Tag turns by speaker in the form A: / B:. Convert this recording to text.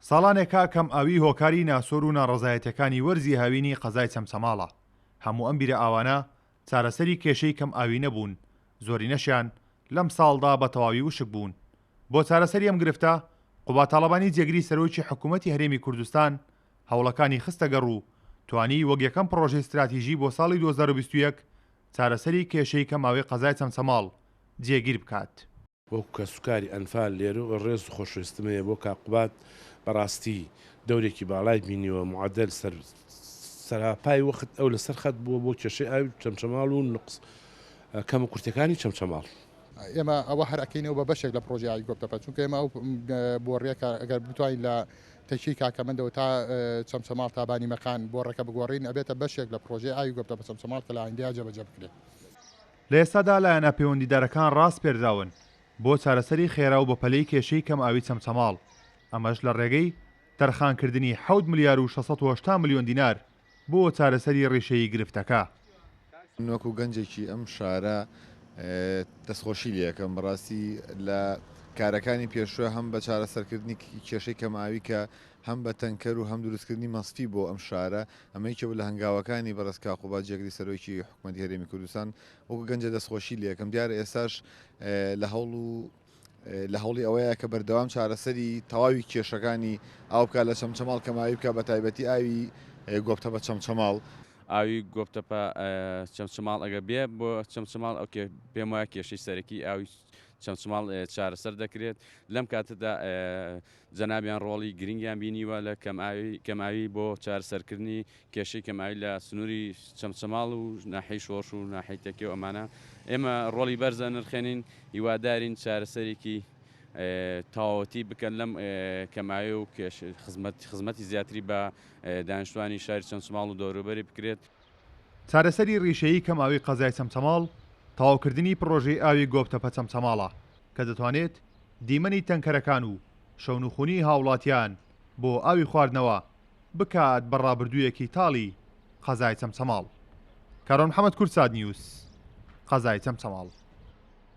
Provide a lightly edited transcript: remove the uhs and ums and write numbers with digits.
A: ساڵانێکە کەمئاوی هۆکاری ناسۆر و ناڕەزایەتیەکانی وەرزی هاوینی قەزای چەمچەماڵە، هەموو ئەم بیرە ئاوانە چارەسەری کێشەی کەمئاوی نەبوون، زۆرینەشیان لەمساڵدا بە تەواوی وشک بوون. بۆ چارەسەری ئەم گرفتە، قوباد تاڵەبانی جێگری سەرۆکی حکوومەتی هەرێمی کوردستان هەوڵەکانی خستە گەڕ و توانی وەک یەکەم پڕۆژەی ستراتیژی بۆ ساڵی 2021 چارەسەری کێشەی کەمئاوی قەزای چەمچەماڵ جێگیر بکات.
B: وەکو کەسوکاری ئەنفال لێرەوە ڕێز و خۆشەویستم هەیە بۆ کاک قوباد بەڕاستی دەورێکی باڵای بینیوە معەدەل سەر سەراپای وەخت ئەو لەسەر خەت بووە بۆ کێشەی ئاوی چەمچەماڵ و نقص کەم و کورتەکانی چەمچەماڵ.
C: ئێمە ئەوە هەر ئەکەینەوە بە بەشێک لە پڕۆژەی ئاوی گۆپتەپە چونکە ئێمە ئەو بۆڕیەکە ئەگەر بتوانین لە تەکیەی کاکەمەندەوە تا چەمچەماڵ تا بانی مەکان بۆڕەکە بگۆڕین ئەبێتە بەشێک لە پڕۆژەی ئاوی گۆپتەپە چەمچەماڵ کە لە ئایندەیا جێبەجێ بکرێت.
A: لە ئێستادا لایەنە پەیوەندیدارەکان ڕاسپێردراون بۆ چارەسەری خێرا و بەپەلەی کێشەی کەمئاوی چەمچەماڵ، ئەمەش لە ڕێگەی تەرخانکردنی حەوت ملیار و 680 ملیۆن دینار بۆ چارەسەری ڕیشەیی گرفتەکە.
D: من وەکو گەنجێکی ئەم شارە دەستخۆشی لێ ئەکەم، بەڕاستی لە کارەکانی پێشوە هەم بە چارەسەرکردنی کێشەی کەمئاوی کە هەم بە تەنکەر و هەم دروستکردنی مەسفی بۆ ئەم شارە، ئەمە یەکێ بوو لە هەنگاوەکانی بەڕێز کاک قوباد جێگری سەرۆکی حکومەتی هەرێمی کوردستان، وەکو گەنجە دەستخۆشی لێ ئەکەم، دیارە ئێستاش لە هەوڵ و لە هەوڵی ئەوەیە کە بەردەوام چارەسەری تەواوی کێشەکانی ئاو بکات لە چەمچەماڵ کەماوی بکات بە تایبەتی ئاوی گۆپتەپە چەمچەماڵ.
E: ئاوی گۆپتەپە چەمچەماڵ ئەگەر بێ بۆ چەمچەماڵ ئەو پێم وایە کێشەی سەرەکی ئاوی چەمچەماڵ چارەسەر دەکرێت لەم کاتەدا جەنابیان ڕۆڵی گرنگیان بینیوە لە کەمئاوی بۆ چارەسەرکردنی کێشەی کەمئاوی لە سنووری چەمچەماڵ و ناحیەی شۆڕش و ناحیەی تەکیە و ئەمانە ئێمە ڕۆڵی بەرز ئەنرخێنین هیوادارین چارەسەرێکی تەواوەتی بکەن لەم کەمئاوی و خزمەتی زیاتری بە دانیشتوانی شاری چەمچەماڵ و دەوروبەری بکرێت.
A: چارەسەری ڕیشەیی کەمئاوی قەزای چەمچەماڵ، تەواوکردنی پڕۆژەی ئاوی گۆپتەپە چەمچەماڵە کە دەتوانێت دیمەنی تەنکەرەکان و شەونخونی هاوڵاتیان بۆ ئاوی خواردنەوە بکات بە ڕابردوویەکی تاڵی قەزای چەمچەماڵ. کاروان محەمەد کوردسات نیوز، قەزای چەمچەماڵ.